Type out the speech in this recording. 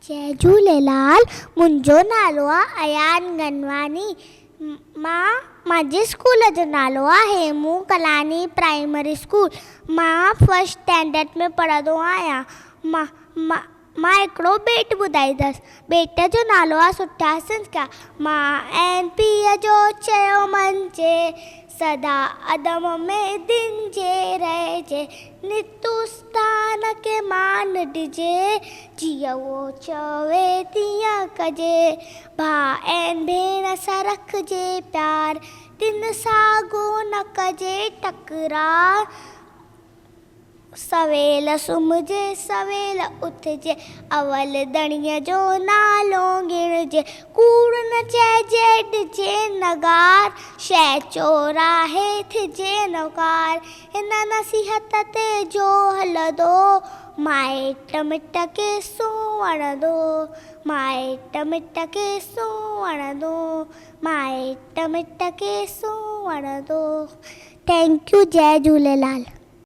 جئي جهوليلال منهنجو نالو آ ايان گنواني مان منهنجي اسڪول جو نالو آ هيمون ڪلاني پرائمري اسڪول مان فرسٽ اسٽينڊرڊ ۾ پڙهندو آهيان مان مان مان هڪڙو ٻيٽ ٻڌائيندس ٻيٽ جو نالو آ سٺا سنسڪار مان ۽ پيء جو چيو مڃجي سدا ادم ۾ دن جي رهجي نت استان کي مان ڏجي، جيئن اهو چوي تيئن ڪجي. ڀاء ۽ ڀيڻ سان رکجي پيار، تن سان گو نه ڪجي ٽڪرار. سويل سمهجي سويل اٿجي، اول ڌڻيء جو نالو ڳڻجي. ڪوڙ نه چئجي ڏجي نه گار، شيء چوراهي ٿجي نه ڪار. هن نصيحت تي جو هلندو، مائٽ مٽ کي سونهڻندو، مائٽ مٽ کي سونهڻندو، مائٽ مٽ کي سونهڻندو. Thank you Jai Jhulelal.